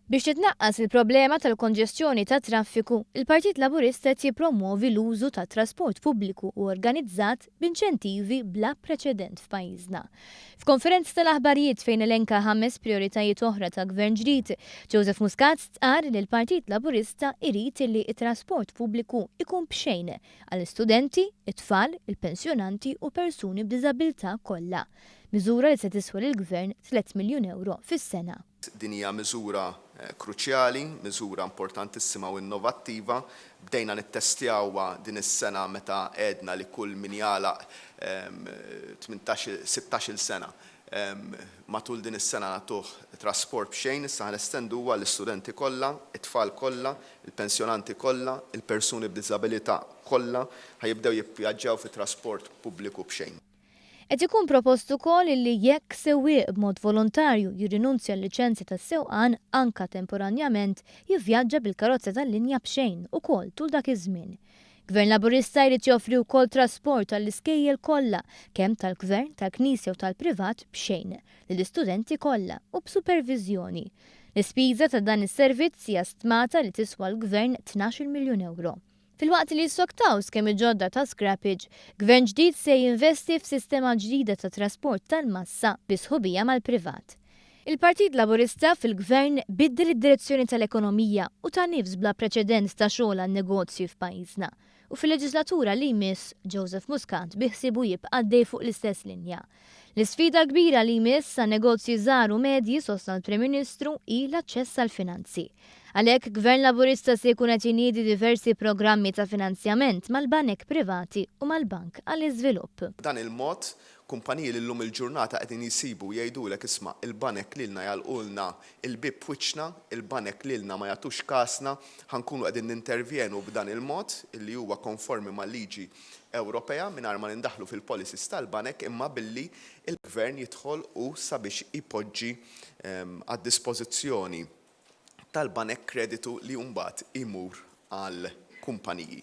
Biex titnaqqas il-problema tal-konġestjoni tat-traffiku, il-Partit Laburista qed jippromwovi l-użu tat-trasport pubbliku u organizzat b'inċentivi bla preċedent f'pajjiżna. F'konferenza tal-aħbarijiet fejn elenka ħames prijoritajiet oħra ta' Gvern ġdid, Joseph Muscat stqarr li l-Partit Laburista irid li t-trasport pubbliku jkun b'xejn għall-istudenti, it-tfal, il-pensjonanti u persuni b'diżabilità kollha. Miżura li se tiswa lill-Gvern 3 miljun ewro fis-sena. Din hija miżura kruċjali, miżura importantissima u innovattiva. Bdejna nittestjawha din is-sena meta għedna li kull min jagħlaq 16-il sena matul din is-sena nagħtuh trasport b'xejn. Issa ħa nestenduha għall-istudenti kollha, it-tfal kollha, il-pensjonanti kollha, il-persuni b'diżabilità kollha ħa jibdew jivvjaġġaw fi trasport pubbliku b'xejn. Qed ikun propost ukoll illi jekk sewwieq b'mod volontarju jirrinunzja l-liċenzja tas-sewqan anka temporanjament jivvjaġġa bil-karozza tal-linja b'xejn ukoll tul dak iż-żmien. Gvern Laburista jrid joffri wkoll trasport għall-iskejjel kollha, kemm tal-Gvern, tal-Knisja u tal-privat b'xejn, lill-istudenti kollha u b'superviżjoni. L-ispiża ta' dan is-servizz hija stmata li tiswa l-Gvern 12-il miljun ewro. Filwaqt li jissoktaw skemi ġodda ta' scrappage, Gvern ġdid se jinvesti f'sistema ġdida ta' trasport tal-massa bi sħubija mal-privat. Il-Partit Laburista fil-Gvern biddel id-direzzjoni tal-ekonomija u ta nifs bla preċedent ta' xogħol għan-negozji f'pajjiżna. U fil-leġislatura li jmiss, Joseph Muscat biħsiebu jibqa' għaddej fuq l-istess linja. L-isfida l-kbira li jmiss għan-negozji żgħar u medji, sostna l-Prim Ministru, hi l-aċċess għall-finanzi. Għalhekk, Gvern Laburista se jkun qed iniedi diversi programmi ta' finanzjament mal-banek privati u mal-Bank għall-Iżvilupp. B'dan il-mod, kumpaniji li llum il-ġurnata qegħdin jsibu jgħidulek isma' il-banek lilna jagħlqulna l-bieb f'wiċċna, il-banek lilna ma jagħtux kasna, ħa nkunu qegħdin nintervjenu b'dan il-mod illi huwa konformi mal-liġi Ewropea mingħajr ma nindaħlu fil-policies tal-banek imma billi l-Gvern jidħol u sabiex jpoġġi għad-dispożizzjoni tal-banek kreditu li mbagħad imur għall-kumpaniji.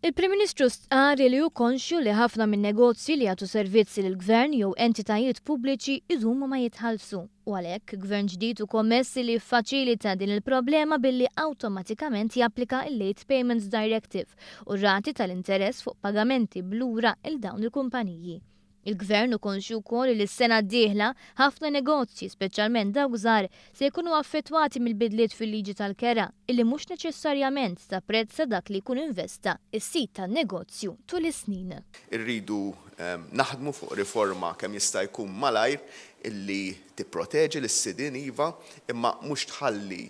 Il-Prim Ministru stqarr li hu konxju li ħafna min-negozji li jagħtu servizzi lill-Gvern jew entitajiet pubbliċi jdumu ma jitħallsu u għalhekk Gvern ġdid hu kommess li jiffaċilita din il-problema billi awtomatikament japplika l-Late Payments Directive u r-rati tal-interess fuq pagamenti b'lura 'l dawn il-kumpaniji. Il-Gvern hu konxju wkoll li s-sena d-dieħla, ħafna negozji, speċjalment dawk żgħar, se jkunu affettwati mill-bidliet fil-liġi tal-kera, illi mhux neċessarjament tapprezza dak li jkun investa s-sid tan-negozju tul is-snin. Irridu naħdmu fuq riforma kemm jista' jkun malajr illi tipproteġi lis-sidien iva, imma mhux tħalli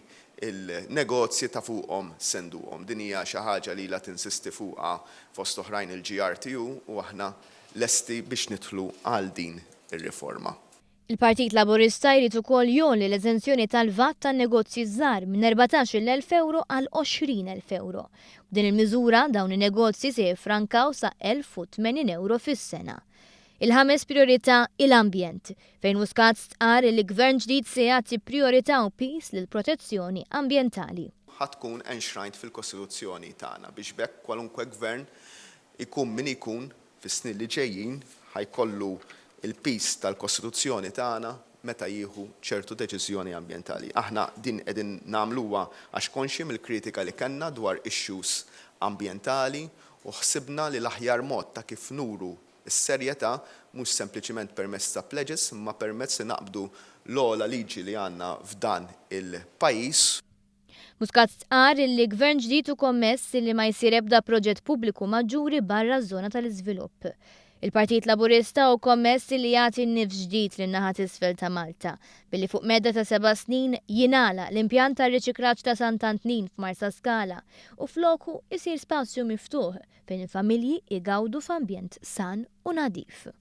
l-negozji ta' fuqhom senduqhom. Din hija xi ħaġa li ilha tinsisti fuqha fost oħrajn il-GRTU u aħna lesti biex nidħlu għal din ir-riforma. Il-Partit Laburista jrid ukoll jgħolli l-eżenzjoni tal-VAT tan-negozji ż-żgħar minn 14,000 ewro għal 20,000 ewro. B'din il-miżura, dawn in-negozji se jiffrankaw sa 1,080 ewro fis-sena. Il-ħames prijorità hi l-ambjent, fejn Muscat stqarr li Gvern ġdid se jagħti prijorità u piż lill-protezzjoni ambjentali. Ħa tkun enshrined fil-Kostituzzjoni tagħna biex b'hekk kwalunkwe gvern, ikun min ikun, Fis-snin li ġejjin ħa jkollu l-piż tal-Kostituzzjoni tagħna meta jieħu ċertu deċiżjoni ambjentali. Aħna din qegħdin nagħmluha għax konxji mill-kritika li kellna dwar issues ambjentali u ħsibna li l-aħjar mod ta' kif nuru s-serjetà mhux sempliċiment permezz ta' pledges imma permezz li naqbdu l-ogħla liġi li għandna f'dan il-pajjiż. Muscat stqarr illi Gvern ġdid hu kommess illi ma jsir ebda proġett pubbliku maġġuri barra ż-żona tal-iżvilupp. Il-Partit Laburista hu kommess illi jagħti nifs ġdid lin-naħa t'isfel ta' Malta, billi fuq medda ta' seba' snin jingħalaq l-impjant tar-riċiklaġġ ta' Sant'Antnin f'Marsaskala u floku jsir spazju miftuħ fejn il-familji jgawdu f'ambjent san u nadif.